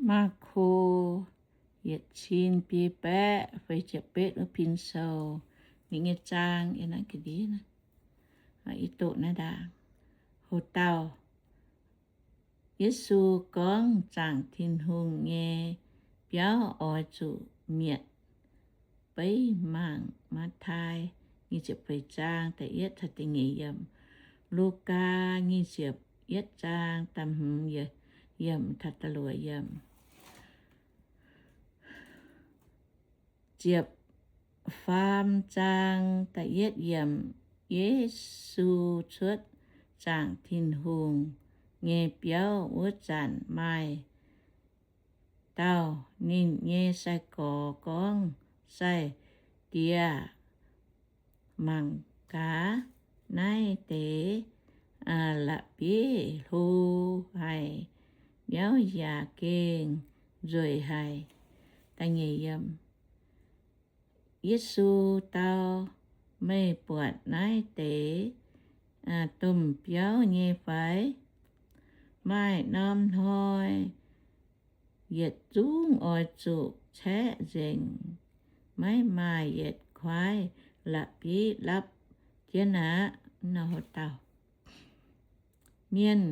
Maako yietc cin biei baeqv feix ziepc betv wuov pin sou, ninh nyei zaang yiem naaiv ga'ndiev, i doqc naaiv ndaangc. Ho dauh Yesu gorngv zaangc Tin-Hungh nyei biauv oix zuqc mietc beiv mangc. Matv^taai nyic ziepc feix zaang da'yietv taux da'nyeic yiemc. Lugaa nyic ziepc yietv zaang da'hmz yiemc taux da'luoqc yiemc. Ziepc faam zaang da'yietv yiemc. Yesu cuotv zaangc Tin-Hungh nyei biauv wuov zanc, maaih dauh ninh nyei sai-gorx gorngv, Sai-Diex, mangc gaax, naaiv deix la'bieiv hlo haic, biauv yaac gengh nzueic haic. Yesu dau, Meih buatc naaiv deix domh biauv nyei fai? Maaih norm hnoi yietc zungv oix zuqc caeqv nzengc. Maiv maaih yietc kuaaiv la'bieiv lapv jienv aqv. Mienh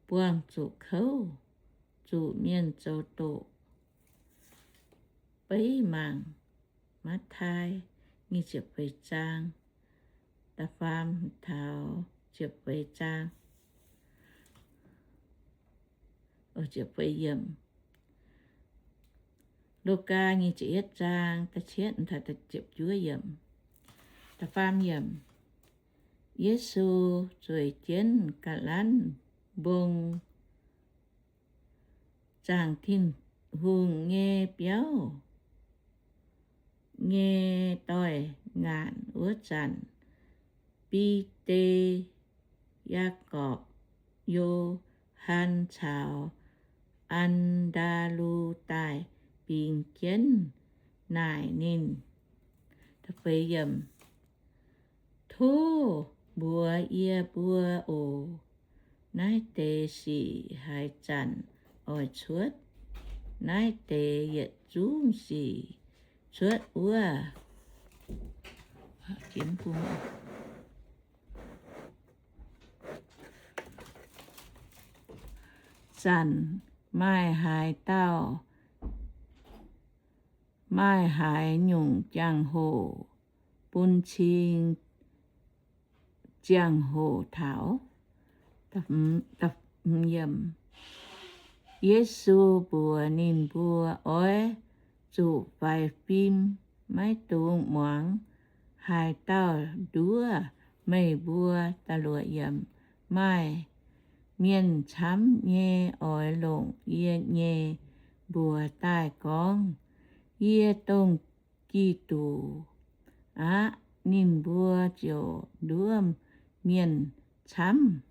buangh zuqc kouv, zuqc mienh zoux doqc. Beiv mangc Matv^taai nyic ziepc feix zaang, da'faam taux ziepc feix zaang, ziepc feix yiemc. Lugaa nyic ziepc yietv zaang da'cietv taux da'juov yiemc. Da'faam yiemc. Yesu zueiz jienv ga'lanv mbong zaangc Tin-Hungh nyei biauv nyei doix-ngaanc wuov zanc, Bide, Yaagorpc, Yo^han caux An^ndaa^lu daaih bingx jienv naaic ninh. Tov mbuox yie mbuo oc. Naaiv deix sic haaix zanc oix cuotv? Naaiv deix yietc zungv sic cuotv wuov zanc maaih haaix dauh, maaih haaix nyungc jangx-hoc bun cing ziangh hoc taux. Yesu mbuox ninh mbuo, Oix zuqc faix fim, maiv dungx muangx haaix dauh nduov meih mbuo. Maaih mienh camv nyei oix longc yie nyei mbuox daaih gorngv, Yie dongh Giduc aqv. Ninh mbuo ziouc nduov mienh camv.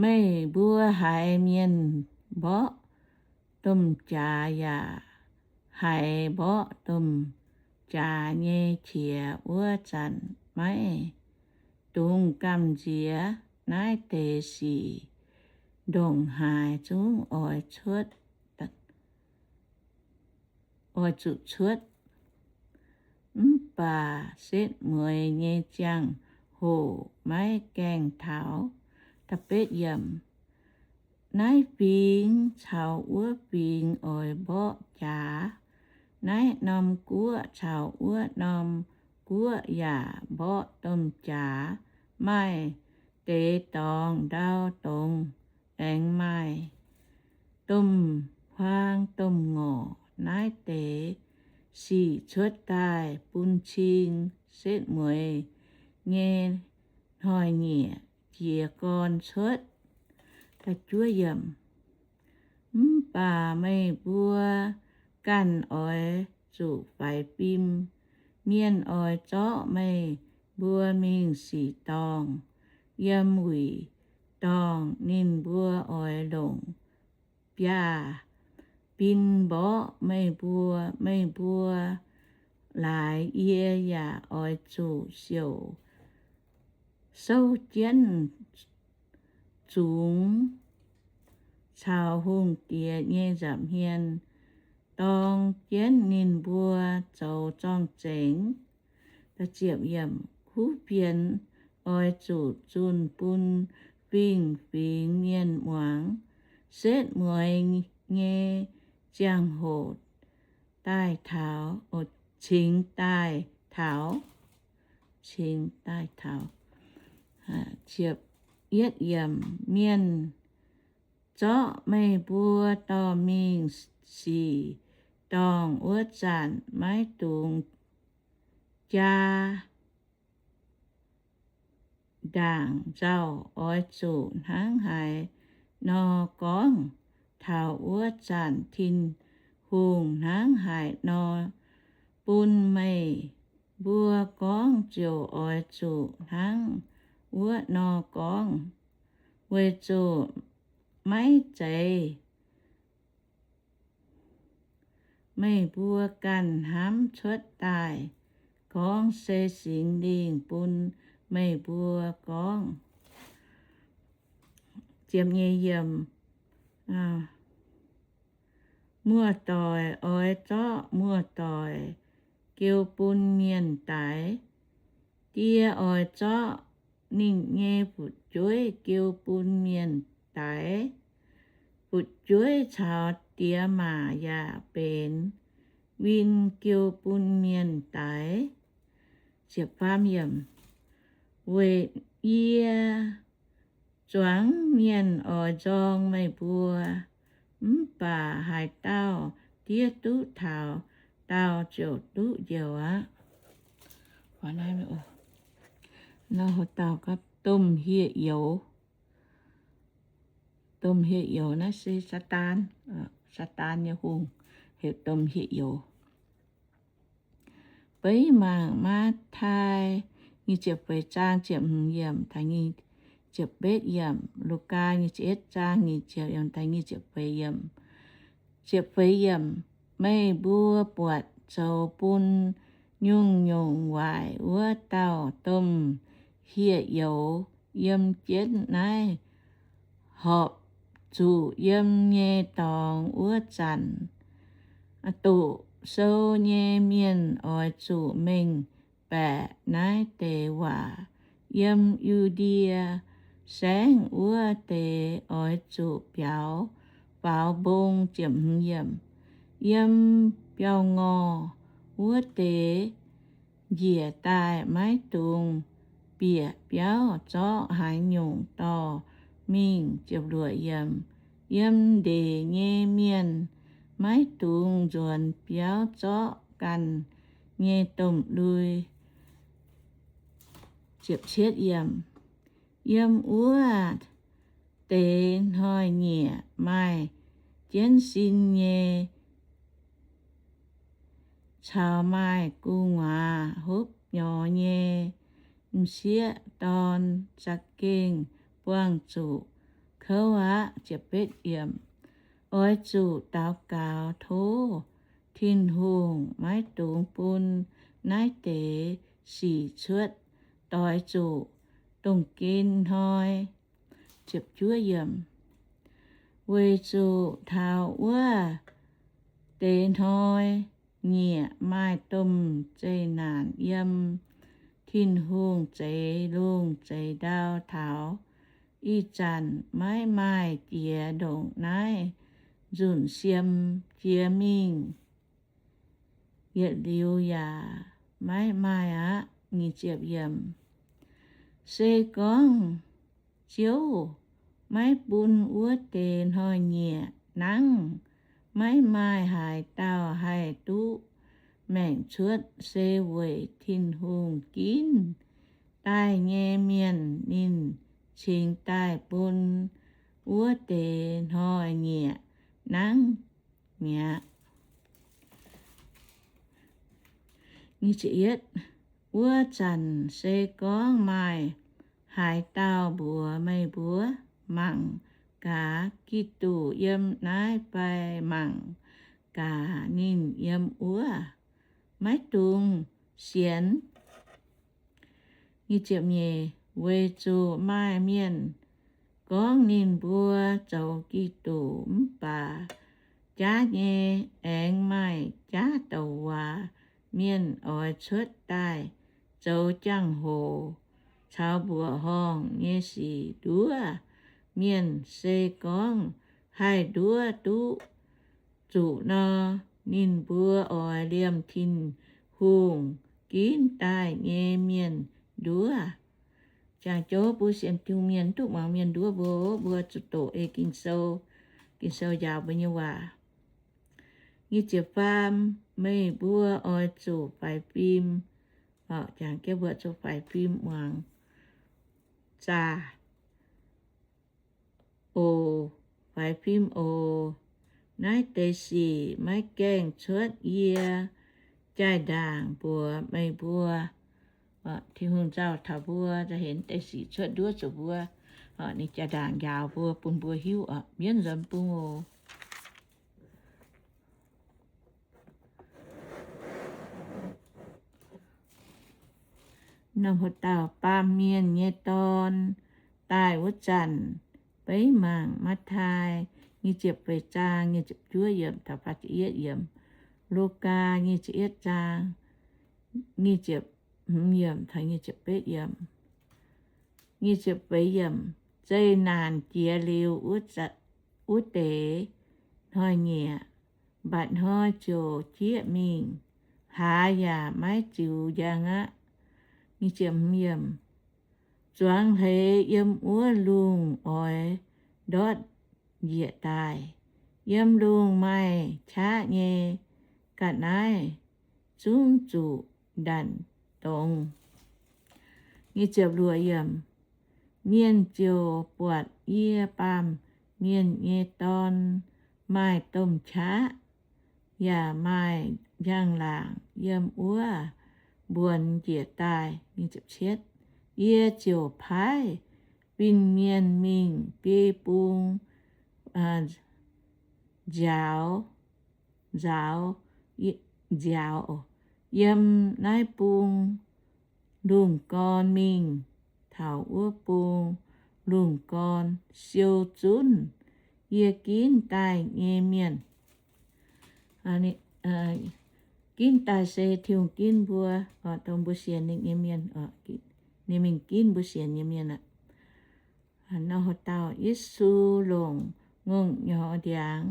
Meih mbuo haiz mienh mborqv domh jaax yaac haiz mborqv domh jaax nyei qiex wuov zanc, maiv dungx gamh nziex. Naaiv deix sic ndongc haaix zungv oix cuotv, oix zuqc cuotv, mv baac setv mueiz nyei ziangh hoc maiv gaengh taux. Naaiv fingx caux wuov fingx oix mborqv jaax. Naaiv norm guoqv caux wuov norm guoqv yaac mborqv domh jaax. Maaih deix dorngx ndau dongz, aengx maaih domh huaang domh ngorc. Naaiv deix sic cuotv daaih bun cing setv mueiz nyei hnoi-nyieqc jiez gorn cuotv. Mv baac meih mbuo ganh oix zuqc faix fim. Mienh oix zorqv meih mbuo mingh sic dorngh. Yiem wuic dorngh ninh mbuo oix longc biaav bin mborqv meih mbuo. Meih mbuo laaix yie yaac oix zuqc siouc souv jienv zungx caux hungh diex nyei nza'hmien dorng jienv ninh mbuo zoux zorng-zengx. Kuv fienx oix zuqc zunh bun fingx-fingx mienh muangx. Setv mueiz nyei ziangh hoc daaih taux, cingx daaih taux, cingx daaih taux. Mienh zorqv meih mbuo dorh mingh sic dorngh wuov zanc, maiv dungx jaa ndaangc nzauh. Oix zuqc hnangv haaix nor gorngv taux wuov zanc, Tin-Hungh hnangv haaix nor bun meih mbuo gorngv, ziouc oix zuqc hnangv wuov nor gorngv, weic zuqc maiv zeiz meih mbuo ganh hnamv cuotv daaih gorngv, se Singx Lingh bun meih mbuo gorngv. Muoz-doic oix zorqv muoz-doic jiu bun mienh daix. Die oix zorqv ninh nyei fu'jueiv jiu bun mienh daix. Fu'jueiv caux diex maac yaac benx win jiu bun mienh daix. Weic yie zuangx mienh oix nzorng meih mbuo, mv baac haaix dauh diev duqv taux, dauh ziouc duqv njoux aqv. Domh hieh youz. Domh hieh youz naaiv se Saadaan, Saadaan nyei hungh, heuc domh hieh youz. Beiv mangc Matv^tai nyic ziepc feix zaang ziepc hmz yiemc taux nyic ziepc betv yiemc, Lugaa nyic ziepc yietv zaang nyic ziepc yiemc taux nyic ziepc feix yiemc. Ziepc feix yiemc. Meih mbuo buatc zoux bun nyungc-nyungc waaic wuov dauh domh hieh youz yiem jienv naaiv horpc zuqc yiem nyei dorngx wuov zanc, doqc sou nyei mienh oix zuqc mengh baeqc naaiv deix waac. Yiem Yu^ndie Saengv wuov deix oix zuqc biaux faaux mbong. Yiem biauv-ngorh wuov deix njiec daaih maiv dungx bieqc biauv zorqv haaix nyungc dorh mingh. Yiem ndeic nyei mienh maiv dungx nzuonx biauv zorqv ganh nyei domh lui. Yiem wuov deix hnoi-nyieqc maaih jienv sin nyei caux maaih gu'nguaaz hopv nyorx nyei m'sieqv dorn za'gengh buangh zuqc kouv aqv. Oix zuqc daux gaux tov Tin-Hungh maiv dungx bun naaiv deix sic cuotv doix zuqc dongh gen hnoi. Weic zuqc taux wuov deix hnoi-nyieqc maaih domh zeqc naanc yiem Tin-Hungh zeix lungh zeix ndau taux. Ih zanc maiv maaih jiex ndongc naaiv nzunc siem jiex mingh, yietc liuz yaac maiv maaih aqv. Se gorngv Ziouv maiv bun wuov deix hnoi-nyieqc nangv, maiv maaih haaix dauh haih duqv maengc cuotv. Se weic Tin-Hungh ginv daaih nyei mienh ninh cingx daaih bun wuov deix hnoi-nyieqc nangv mi'aqv. Wuov zanc se gorngv maaih haaix dauh mbuox meih mbuo, Mangc gaax, Giduc yiem naaiv fai Mangc gaax, ninh yiem wuov, maiv dungx sienx. Weic zuqc maaih mienh gorngv ninh mbuo zoux Giduc, mv baac jaav nyei aengx maaih jaav douc waac mienh oix cuotv daaih zoux jangx-hoc caux mbuoqc horngh nyei sic nduov mienh. Se gorngv haih nduov duqv zuqc nor, ninh mbuo oix liemh Tin-Hungh ginv daaih nyei mienh nduov. Jangx-jouv mbuo sienx Tin-Hungh mienh duqv muangx mienh nduov mbuo, mbuo zuqc doqc ei Ging-Sou, Ging-Sou njaaux mbuo nyei waac. Nyic ziepc faam, meih mbuo oix zuqc faix fim. Jangx jienv mbuo zuqc faix fim muangx zaah oc, faix fim oc. Naaiv deix sic maiv gaengh cuotv yie jaa-ndaangc mbuox meih mbuo. Tin-Hungh nzauh taux mbuo, za'henx deix sic cuotv nduov zuqc mbuo. Ninh jaa-ndaangc njaaux mbuo, bun mbuo hiuv oc. Mienv nzuonx bung oc. Norm haaix dauh baamh mienh nyei dorn daaih wuov zanc, beiv mangc Matv^taai nyic ziepc feix zaang nyic ziepc juov yiemc taux faah ziepc yietv yiemc, Lugaa nyic ziepc yietv zaang nyic ziepc hmz yiemc taux nyic ziepc betv yiemc. Nyic ziepc feix yiemc, zeqc naanc jiex liuz wuov deix hnoi-nyieqc, mba'hnoi ziouc jieqv mingh, hlaax yaac maiv ziux njang aqv. Zuangx hleix yiem wuov lungh oix ndortv njiec daaih. Yiem lungh maaih qaqv nyei ga'naaiv zungv zuqc ndanc dongz. Mienh ziouc buatc yie, baamh mienh nyei dorn, maaih domh qaqv yaac maaih njang-laangc yiem wuov mbuonx njiec daaih. Yie ziouc paaiv fin-mienh mingh biei bung nziaaux, nzaaux, nziaaux yiem naaiv bung lungh gorn mingh taux wuov bung lungh gorn siou zunv yie ginv daaih nyei mienh. Ginv daaih se Tin-Hungh ginv mbuo, dongh mbuo sienx ninh nyei mienh, ninh mingh ginv mbuo sienx nyei mienh aqv. Nor haaix dauh Yesu longc ngongh nyorx ndiangx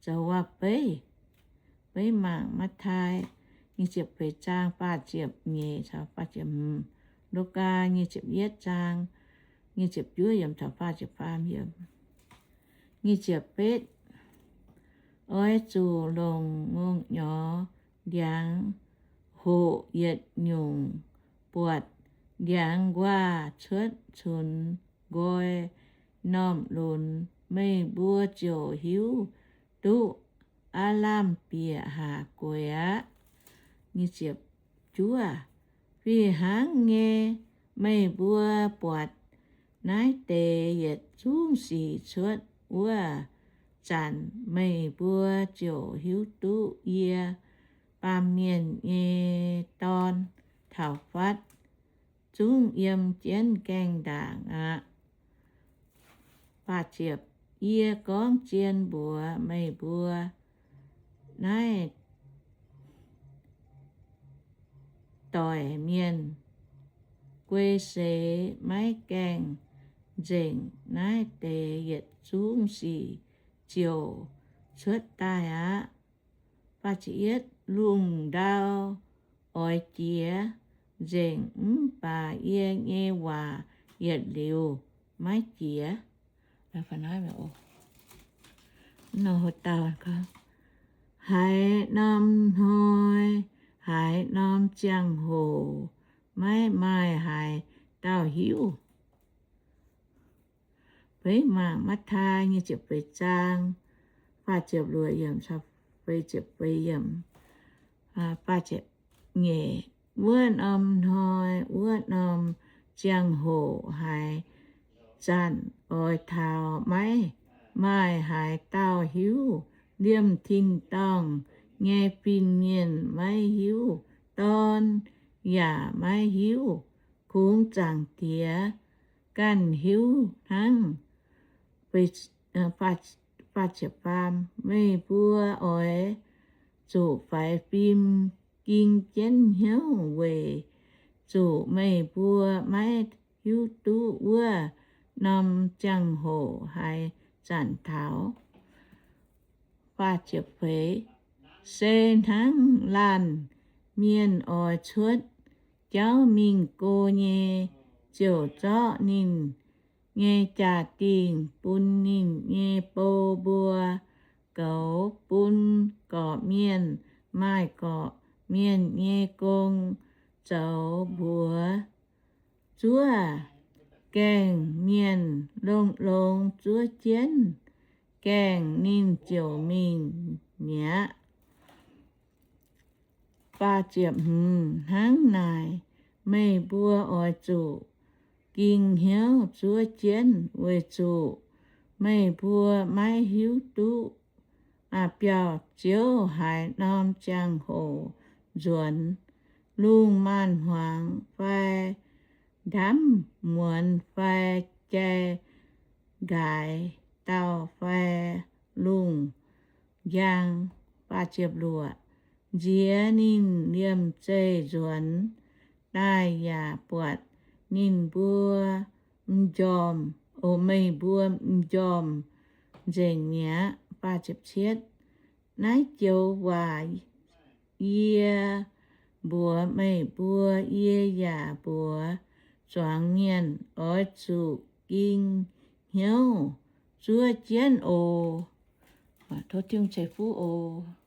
zoux waac-beiv. Beiv mangc Matv^taai nyic ziepc feix zaang faah ziepc nyeic caux faah ziepc hmz, Lugaa nyic ziepc yietv zaang nyic ziepc juov yiemc caux faah ziepc faam yiemc. Nyic ziepc betv, oix zuqc longc ngongh nyorx ndiangx hoqc yietc nyungc buatc ndiangx nquaah cuotv cunx nqoi normh lunx, meih mbuo ziouc hiuv duqv aav lamh bieqc haac gueix aqv. Fih hnangv nyei, meih mbuo buatc naaiv deix yietc zungv sic cuotv wuov zanc, meih mbuo ziouc hiuv duqv yie, Baamh Mienh nyei Dorn, taux fatv zungv yiem jienv gaengh ndaangc aqv. Yie gorngv zien mbuox meih mbuo, naaiv doic mienh guei seix maiv gaengh nzengc, naaiv deix yietc zungv sic ziouc cuotv daaih aqv. Lungh ndau oix jiex nzengc, mv baac yie nyei waac yietc liuz maiv jiex. Haaix norm hnoi, haaix norm ziangh hoc, maiv maaih haaix dauh hiuv. Beiv mangc Matv^taai nyic ziepc feix zaang, faah ziepc luoqc yiemc caux feix ziepc feix yiemc. Wuov norm hnoi, wuov norm ziangh hoc haaix zanc oix taux, maiv maaih haaix dauh hiuv. Liemh tin-dorngh nyei fin-mienh maiv hiuv, Dorn yaac maiv hiuv, kungx Zaangc Diex ganh hiuv hnangv. Meih mbuo oix zuqc faix fim ging jienv hnyouv weic zuqc meih mbuo maiv hiuv duqv wuov norm ziangh hoc haaix zanc taux. Se hnangv laanh mienh oix cuotv jauv mingh go nyei, ziouc zorqv ninh nyei jaa-dingh bun ninh nyei bou mbuo, goux bun gorqv-mienh, maaih gorqv-mienh nyei gong, zoux mbuox zuov gaengh mienh longx-longx zuov jienv gaengh, ninh ziouc mingh mi'aqv. Hnangv naaic, meih mbuo oix zuqc ging hnyouv zuov jienv, weic zuqc meih mbuo maiv hiuv duqv biauv-ziouv haaix norm ziangh hoc nzuonx, lungh maanz-hmuangx fai ndaamv-muonz fai jai-ndaaix dauh fai lungh njang. Nziex ninh liemh zeih nzuonx daaih yaac buatc ninh mbuo m'njormh, o, meih mbuo m'njormh nzengc mi'aqv. Naaiv joux waac yie mbuox meih mbuo, yie yaac mbuox zuangx mienh, oix zuqc ging hnyouv zuov jienv oc. Tov Tin-Hungh ceix fuqv oc.